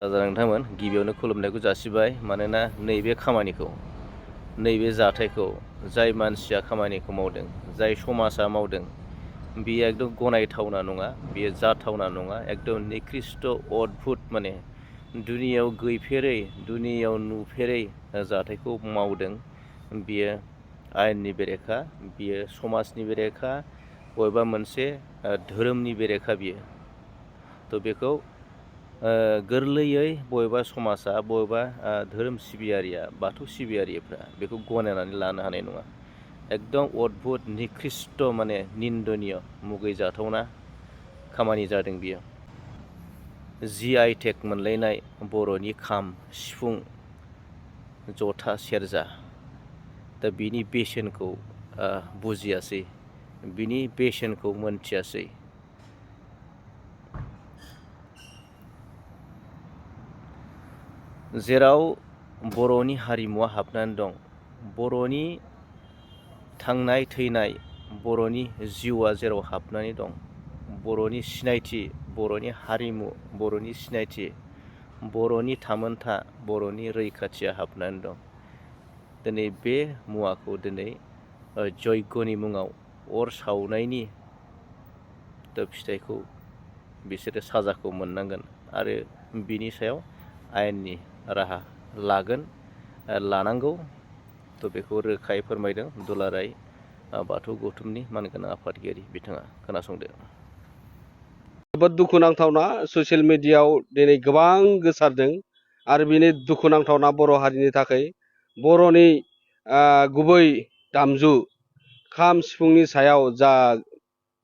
नोंथांमोन गिबियावनो खुलुमनायखौ जासिबाय मानोना नैबे खामानिखौ नैबे जाथायखौ जाय मानसिया खामानिखौ मावदों जाय समाजा मावदों बेयो एकदम गनायथावना नङा बेयो जाथावना नङा एकदम निकृष्ट अद्भुत माने दुनियाव गैफेरै दुनियाव नुफेरै जाथायखौ मावदों बियो आयेननि बेरेखा बियो समाजनि बेरेखा बबेबा मोनसे धोरोमनि बेरेखा बियो थ' बेखौ गोरलैयै बबेबा समाजा बबेबा धोरोम सिबियारिया बाथौ सिबियारिफ्रा बेखौ गनायनानै लानो हानाय नङा एकदम अद्भुत निकृष्ट माने निन्दनीय मुगै जाथावना खामानि जादों बियो GI टेग मोनलायनाय बर'नि खाम सिफुं जथा सेरजा दा बिनि बेसेनखौ बुजियासै बिनि बेसेनखौ मोनथियासै जेराव बर'नि हारिमुवा हाबनानै दं बर'नि थांनाय थैनाय बर'नि जिउआ जेराव हाबनानै दं बर'नि सिनायथि बर'नि हारिमु बर'नि सिनायथि बर'नि थामोनथा बर'नि रैखाथिया हाबनानै दं दिनै बे मुवाखौ दिनै जयग'नि मुङाव अर सावनायनि फिथाइखौ बिसोरो साजाखौ मोननांगोन आरो बिनि सायाव आयेननि राहा लागोन लानांगौ थ' बेखौ रोखायै फोरमायदों दुलाराय बाथौ गौथुमनि मानगोनां आफादगिरि बिथाङा खोनासंदो जोबोद दुखुनांथावना ससियेल मिडियायाव दिनै गोबां गोसारदों आरो बेनि दुखुनांथावना बर' हारिनि थाखाय बर'नि गुबै दामजु खाम सिफुंनि सायाव जा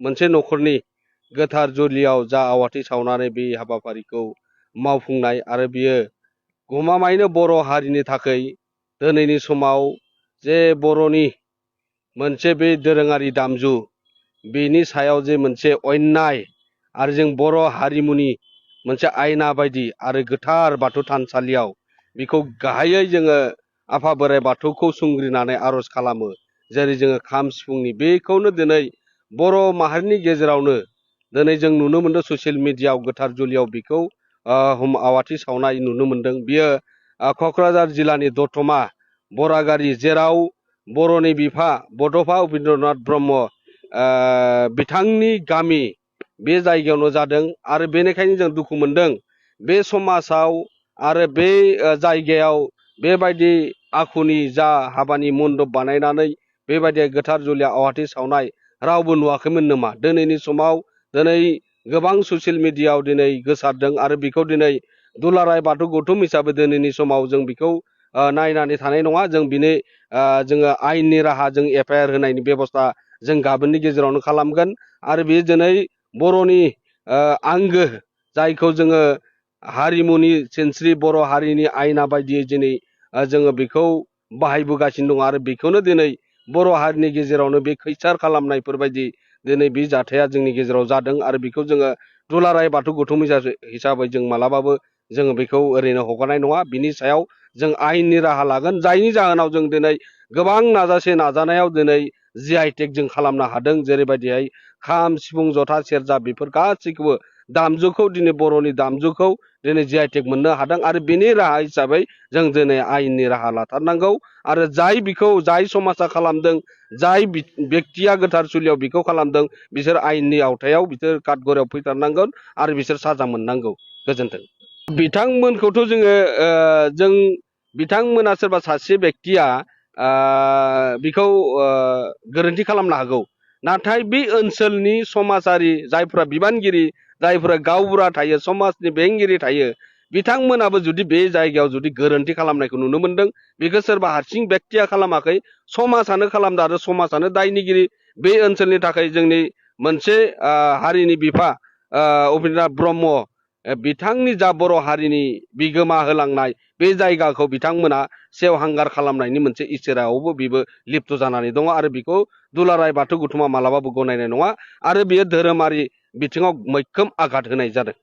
मोनसे न'खरनि गोथार जुलियाव जा आवाथि सावनानै बे हाबाफारिखौ मावफुंनाय आरो बियो गमामायैनो बर' हारिनि थाखाय दिनैनि समाव जे बर'नि मोनसे बे दोरोङारि दामजु बेनि सायाव जे मोनसे अन्याय आरो जों बर' हारिमुनि मोनसे आयना बायदि आरो गोथार बाथौ थानसालियाव बेखौ गाहायै जोङो आफा बोराइ बाथौखौ सुंग्रिनानै आर'ज खालामो जेरै जोङो खाम सिफुंनि बेखौनो दिनै बर' माहारिनि गेजेरावनो दिनै जों नुनो मोनदों ससियेल मिडियायाव गोथार जुलियाव बेखौ आवाथि सावनाय नुनो मोनदों बियो क'क्राझार जिल्लानि दतमा बरागारि जेराव बर'नि बिफा बड'फा उपेन्द्रनाथ ब्रह्म बिथांनि गामि बे जायगायावनो जादों आरो बेनिखायनो जों दुखु मोनदों बे समाजाव आरो बे जायगायाव बेबायदि आखुनि जा हाबानि मन्दप बानायनानै बेबायदि गोथार जुलिया आवाथि सावनाय रावबो नुवाखैमोन नामा दिनैनि समाव दिनै गोबां ससियेल मिडियायाव दिनै गोसारदों आरो बेखौ दिनै दुलाराय बाथौ गौथुम हिसाबै दिनैनि समाव जों बेखौ नायनानै थानाय नङा जों बिनि जोङो आयेननि राहा जों FIR होनायनि बेबस्था जों गाबोननि गेजेरावनो खालामगोन आरो बे दिनै बर'नि आंगो जायखौ जोङो हारिमुनि सिनस्रि बर' हारिनि आयना बायदियै दिनै जोङो बेखौ बाहायबोगासिनो दङ आरो बेखौनो दिनै बर' हारिनि गेजेरावनो बे खैसार खालामनायफोरबायदि दिनै बे जाथाया जोंनि गेजेराव जादों आरो बेखौ जोङो दुलाराय बाथौ गौथुम हिसाबै जों मालाबाबो जोङो बेखौ ओरैनो हगारनाय नङा बिनि सायाव जों आयेननि राहा लागोन जायनि जाहोनाव जों दिनै गोबां नाजानायाव दिनै GI टेग जों खालामनो हादों जेरैबायदिहाय खाम सिफुं जथा सेरजा बेफोर गासैखौबो दामजुखौ दिनै बर'नि दामजुखौ दिनै GI टेग मोननो हादों आरो बेनि राहा हिसाबै जों दिनै आयेननि राहा लाथारनांगौ आरो जाय समाजा खालामदों जाय बेक्तिया गोथार जुलियाव बेखौ खालामदों बिसोर आयेननि आवथायाव बिसोर काटगरायाव फैथारनांगोन आरो बिसोर साजा मोननांगौ गोजोन्थों बिथांमोनखौथ' जों बिथांमोना सोरबा सासे बेक्तिया बेखौ गोरोन्थि खालामनो हागौ नाथाय बे ओनसोलनि समाजारि जायफोरा बिबानगिरि जायफोरा गावबुरा थायो समाजनि बेंगिरि थायो बिथांमोनाबो जुदि बे जायगायाव जुदि गोरोन्थि खालामनायखौ नुनो मोनदों बेखौ सोरबा हारसिं बेक्तिया खालामाखै समाजानो खालामदों आरो समाजानो दायनिगिरि बे ओनसोलनि थाखाय जोंनि मोनसे हारिनि बिफा उपेन्द्रनाथ ब्रह्म बिथांनि जा बर' हारिनि बिगोमा होलांनाय बे जायगाखौ बिथांमोना सेवहांगार खालामनायनि मोनसे इसोरावबो बेबो लिप्त जानानै दङ आरो बेखौ दुलाराय बाथौ गौथुमा मालाबाबो गनायनाय नङा आरो बेयो धोरोमारि बिथिङाव मैखोम आघात होनाय जादों।